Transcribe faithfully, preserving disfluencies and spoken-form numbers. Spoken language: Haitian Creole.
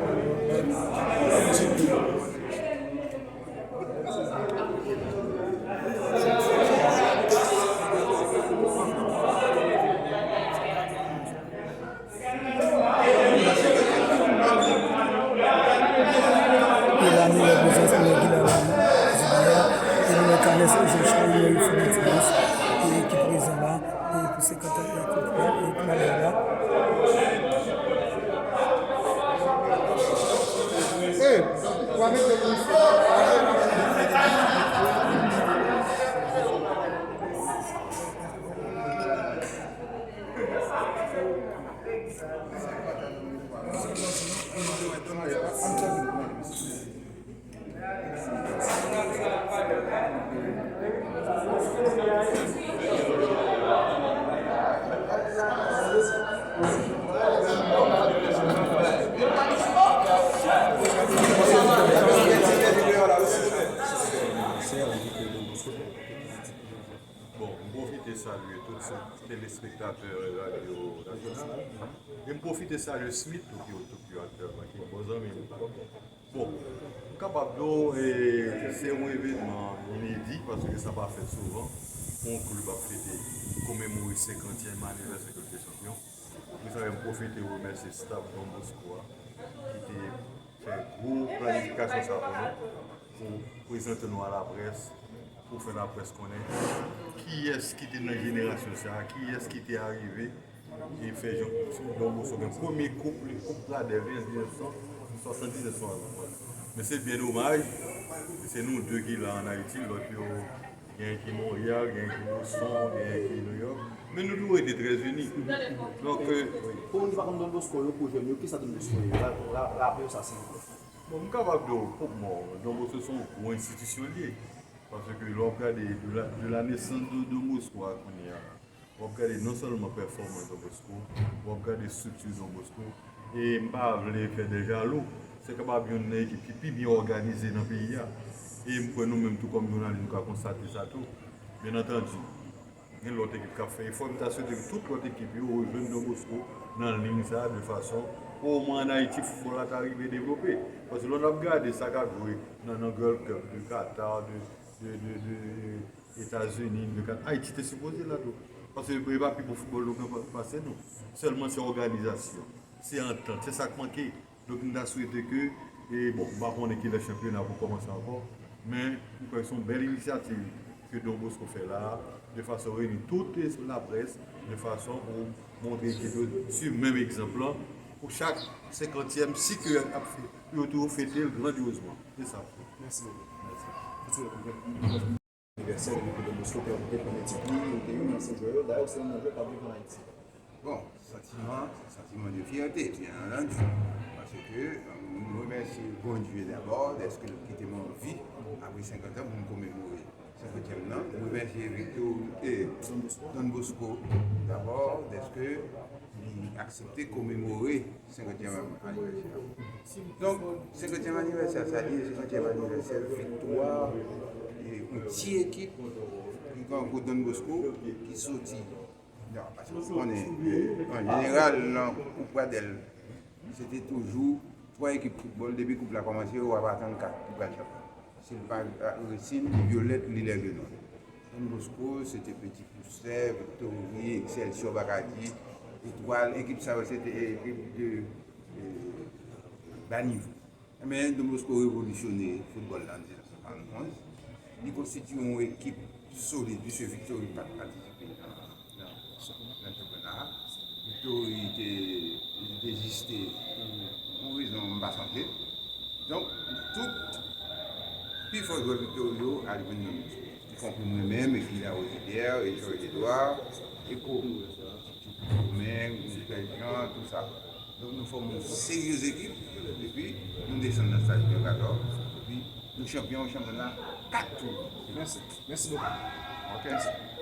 E la nou wè prezans Mè Guy Lalanne, jodi a, e nou wè Carles Jean Charles, nou wè Wilfried Martinez, e ki prezan la, e pou senkant e pou, e pou Mè Guy la. Bon, m pwofite salye tout telespektatè radyo Nasyonal. E m pwofite salye Smith tou, ki tou ki aktyèlman, ki bon zanmi m. Bon, m kapab di w, e, se yon evènman inedi, paske sa pa fèt souvan, pou yon klèb ap fete, komemore senkantyèm anivèsè ke l te chanpyon. Mwen sa m pwofite remèsye staf Don Bosco a, ki te fè gwo planifikasyon sa pou nou, pou prezante nou a laprès, pou fè laprès konnen kiyès ki te nan jenerasyon sa, kiyès ki te arive, e fè jan Don Bosco gen premye koup li, Koup Pradèl, li, an mil nèf san swasanndiznèf, si m pa twonpe. Men se byen domaj, se nou de ki la ann Ayiti, lòt yo, gen ki Monreyal, gen ki Boston, gen ki Nouyòk. Men nou tou rete trè ini. Donk, e, wi. Pou moun ki pa konn Don Bosco yo, pou jèn yo, kisa Don Bosco ye? Ra-, ra-, raple yo sa, silvouplè. Bon, m kapab di w, pou mwen, Don Bosco se yon gwo enstitisyon li ye. Paske lè w ap gade de la, de la nesans de Don Bosco a kounye a, w ap gade non sèlman pèfòmans Don Bosco, w ap gade estrikti Don Bosco, e m pa vle fè de jalou, se kapab youn nan ekip ki pi byen òganize nan peyi a. E m kwè nou menm tou kòm jounalis, nou ka konstate sa tou. Byen antandi, gen lòt ekip k ap fè efò, m ta swete ke tout lòt ekip yo rejwenn Don Bosco nan liy sa a, de fason pou omwen ann Ayiti, foutbòl la ta rive devlope. Paske lè n ap gade sa k ap jwe nan, nan Gold Cup de Qatar, de, de, de, de Etazini, de Kat-, Ayiti te sipoze la tou. Paske e pa pi bon foutbòl nou gen pa-, pase nou. Sèlman se òganizasyon, se antant, se sa k manke. Donk, m ta swete ke, e bon, m pa konnen kilè chanpyona pou kòmanse ankò, men m kwè se yon bèl inisyativ ke Don Bosco fè la a, de fason reyini tout laprès, de fason pou montre ekip yo, swiv menm egzanp lan, pou chak senkantyèm, si ke ap fè, pou yo toujou fete l grandyozman. Se sa. Mèsi bokou. Mèsi. Anivèsè depi ke Don Bosco te, te pran tit li, ou te youn nan senk jwè yo. Dayè, ou se youn nan jwè k ap viv ann Ayiti. Bon, santiman, santiman de fyète, byen antandi. Paske, euh, m remèsye Bondye dabò, dèske l kite m anvi, apre senkant an, pou m komemore senkantyèm nan. M remèsye Victor, eh, Don Bosco dabò, dèske li aksepte komemore senkantyèm anivèsè a. Donk, senkantyèm anivèsè a, sa li ye, senkantyèm anivèsè viktwa, e, yon ti ekip, yon gwo Don Bosco, ki soti. Non, paske ou konnen, e, an jeneral, nan Koup Pradèl, se te toujou twa ekip foutbòl, depi koup la kòmanse, w ap atann kat pou pral chanpyon. Si l pa, a, Resin, Vyolèt, li Lègrenwa. Don Bosco, se te Peti Pousè, Viktori, Excelsior Bacardie, Etwal, ekip sa yo, se te ekip de, e, ba nivo. Ebyen, Don Bosco revolisyone foutbòl la an mil nèf san swasannonz. Li konstitiye yon ekip solid, piske Viktori pa t patisipe nan, nan, nan chanpyona a. Viktori te deziste pou yon rezon m pa sonje. Donk, tout pi fò jwè Viktori yo al jwenn Don Bosco, ikonpri mwen menm, Ekila Rozilyè, Richard Edouard, Eko, Domen, Michel Jean, tout sa. Donk, nou fòme yon serye ekip, epi nou desann nan stad Purgatoire, epi nou chanpyon chanpyona kat tou. Mèsi. Mèsi bokou. Ok. Mèsi.